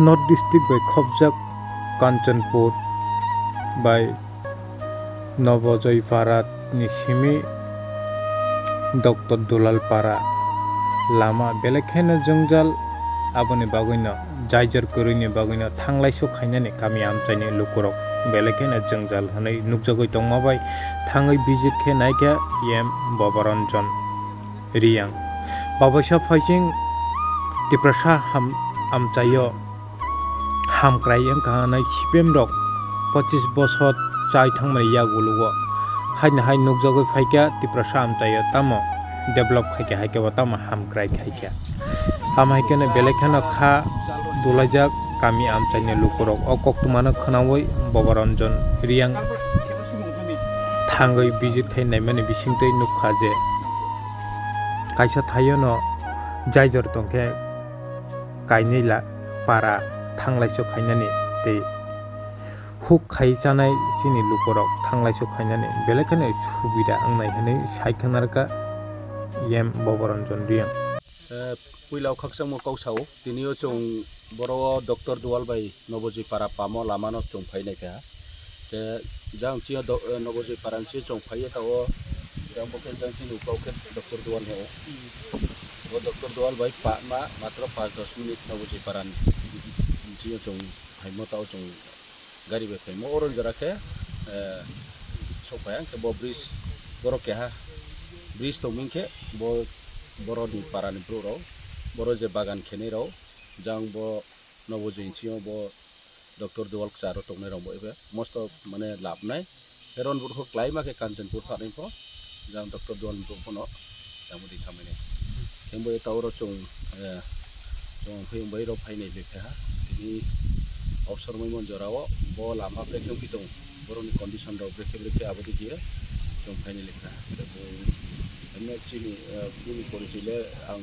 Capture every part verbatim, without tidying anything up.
North District bai khopjak Kanchanpur bai Nobojoy Para ni simi Doctor Dulal Para lama belai kheno jwngjal, aboni bagwino jaijor kwrwini bagwino thanglaisu khainani kami amchaini lukurok belai kheno jwngjal hwnwi nukjagwi tongma bai thangwi visit khe naikha E M Boboranjan Riyang. Babaisa phaising Tiprasa ham-, amchaio hamkrai wngkha hwnwi C P M rok pochis bosor chai thangmani yagulo o haino hai nukjagwi phaikha Tiprasa amchaio tamo develop khaikha, haikhe bo tamo hamkrai khaikha. Tamo hai kheno belai kheno kha dulaijak kami amchaini lukurok o koktwmano khwnawi Boboranjan Riyang thangwi visit khai naimani bisingtwi nukha je kaisa thaiono jaijor tongkhe kainwi la para thanglaisu khainani tei huk khai chanai chini lukurok thanglaisu khainani belai kheno subida wngnai hwnwi sai khwnarwkha E M Boboranjan Riyang. Eh, puila o khakchangma kok sao, tini o chwng boro o Doctor Dual bai Nobojoi Para pamo lama no chwng phai nai kha. Te jang chini o do-, eh, Nobojoi Para ni chwng phai ta o, jang bo khe jang chini ukau khe Doctor Dual he o. O Doctor Dual bai pa ma matro panch dos minute Nobojoi Para ni chini o chwng phaimo ta o chwng gari bai phaimo. Oro jora khe, eh, sok phai ang khe bo bridge, borok keha bridge tongming khe bo, boroni para ni brouh rok, boro je bagan khenai rok, jang bo Nobojoi ni simi o bo Doctor Dual kwcharo tongnai rok bo ebe mosto mane labnai. Heron brouh kho kwlai ma khe Kanchanpur phanai pho, jang Doctor Dual ni brouh phono jang bo di khamai nai. Himbai ta oro chwng, eh, chwng phiyung bai rok phainai le kha. Tini obsor mai mon jora o bo lama brekhe wngwi tongo. Borokni condition rok brekhe brekhe abo digi chwng phainai le kha. Tei bo, emne chini, eh, bini porichoi le ang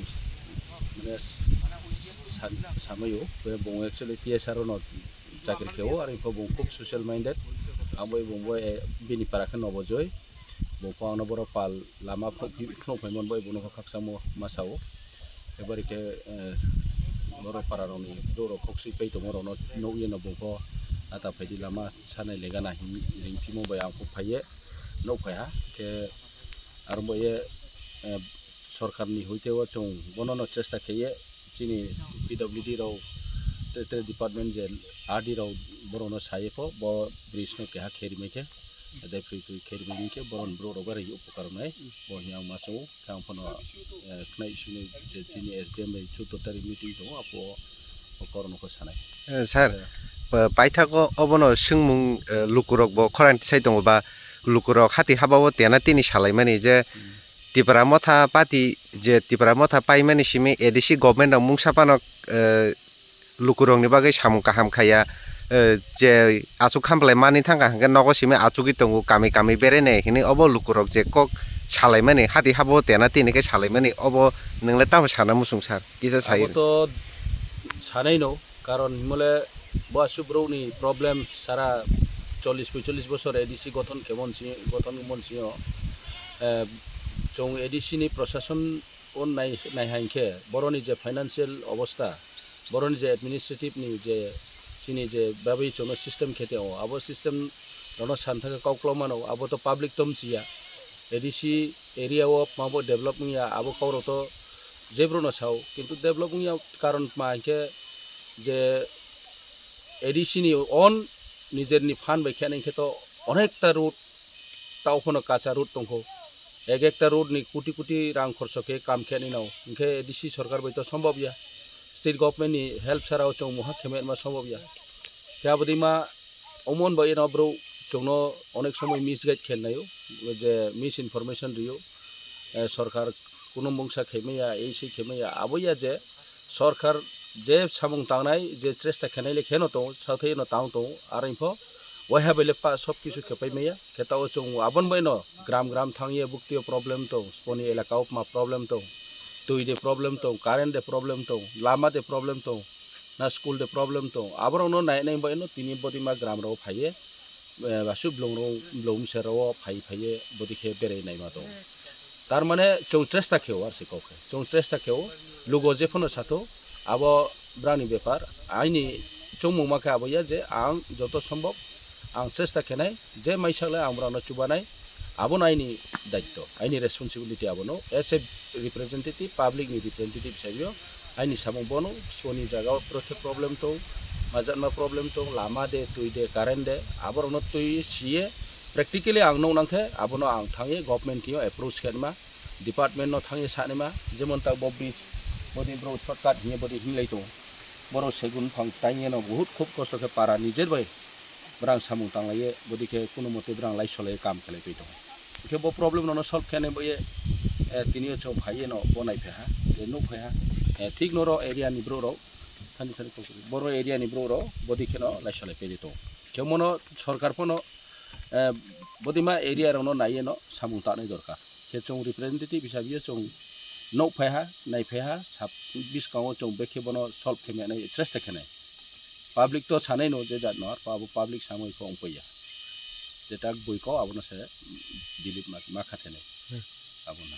mane sa-, samai o. Bo actually T S R o no chakri khe o, aro bo khub social minded. Ang bai bo, bo, eh, bini para khe Nobojoi. Bo pho ano borok pal lama phunuk phai mon bai bono kho khakchangma ma sao. Ebari khe, eh, borok para rokni brouh rok khok swi pai tongo rokno nukya no bo pho ata phaidi lama sanai lega na hin ring phimo bai ang kho phaiye nuk phai ha khe aro bo ye, eh, sorkar ni hoite o chwng bono no chesta khaiye chini P W D rok te, te department je R D rok borok no saye pho bo bridge no keha khe rimai khe. Dai phri phri khe rimani khe boron brouh rok bai rai upokar wngnai. Bo hwnwi ang ma chao. Khe ang phano, eh, khnai simi je chini S D M bai chuddo tarik meeting tongo, apo o koron kho sanai. Eh, sir, eh, pa-, paithago obono swngmung, eh, lukurok bo khorang tisai tongo ba lukurok hati haba o tena tini salaimani je, hmm, Tipra Motha Party je Tipra Motha paimani simi A D C government rok mungsa phano, eh, lukurokni bagwi samung kaham khaiya, eh, je achuk khamplai mani thangkha hwnkhe nogo simi achugwi tongo, kami kami berenai hinwi obo lukurok je kok salaimani, hati habo tena tini khe salaimani, obo nwng le tamo sana muchung sir? Kisa sai. Abo to sanai no, karon himole bo asuk borokni problem sara chollish poicholish bosor A D C gothon khe mon si, gothon mon sio, eh, chwng A D C ni prosason o nai, nai hai khe boroni je financial obostha, boroni je administrative ni je chini je babi chono system khe teo, abo system rono san thangkhe kok kwlok mano, abo to public tom siya. A D C area o mabo develop wngya, abo kok rok to jebro no sao, kintu develop wngya karon ma hinkhe je A D C ni own nijer ni fund bai khe nai khe to onekta road tao phano kacha road tongkho. Ek ekta road ni koti koti rang khorso khe kam khe nai nao. Hinkhe A D C sorkar bai to sombab ya. State government ni help sara o chwng muha khe ma sombab ya. Khe abo dima omon bai no bro chwngno onek somoi misguide khe naio, je misinformation rio. Eh, sorkar kuno mungsa khe maya, ei sei khe maya, abo ya je sorkar je samung tangnai, je chesta khenai le kheno tongo, sathai no tang tongo, aro info waiha bai le pa sob kisu khe pai maya, khe tao chwng abon bai no gram gram thangye buktio problem tong, sponi elaka o ma problem tong, twi de problem tong, current de problem tong, lama de problem tong, na school de problem tong, aborok no nai nai bai no tini bodima gram rok phaiye, eh, asuk blong rok, blong ser rok phai phaiye bodi khe berai nai ma tong. Tar mane chwng chesta khe o, ar se kok khe chwng chesta khe o, lugo je phano sato, Abo brani bepar, aini chongmung ma khe abo ya je ang joto sombhob ang chesta khenai je maisaklai ang borokno chubanai, abono aini daitto, aini responsibility abono as a representative, public ni representative hisabe o aini samung bono soni jaga o prothe problem tong, majatma problem tong, lama de, twi de, current de, aborokno twi siye practically ang nuk nang khe abono ang thangwi government thing o approach khe ma, department no thangwi sanima, jemon tak bo bridge, bodi bro shortcut hiye bodi hinlai tongo. Borok segun phang taiyeno bahut khub kosto khe para nijer bai brang samung tanglaiye, bodi khe kuno mote brang laisolaiye kam khlai pai tongo. Hwnkhe bo problem rokno solve khenai boye, eh, tiniyo chwng phaiye no bo nai phaiha, je nuk phaiha, eh, thik noro area ni borok rok, thani thani kok boro area ni borok rok bodi kheno laisolai pai tongo. Khe mono sorkar phano, eh, bodima area rokno naiye no samung tanai dorkar. Khe chwng representative hisabe chwng nuk phaiha, nai phaiha, sab biskango chwng bekhe bono solve khe manai chesta khenai. Public to sanai no je jat no, ar abo public samui kho wng paiya. Jeta bui kho abono se delete ma, ma kha thenai. Hmm. Abono.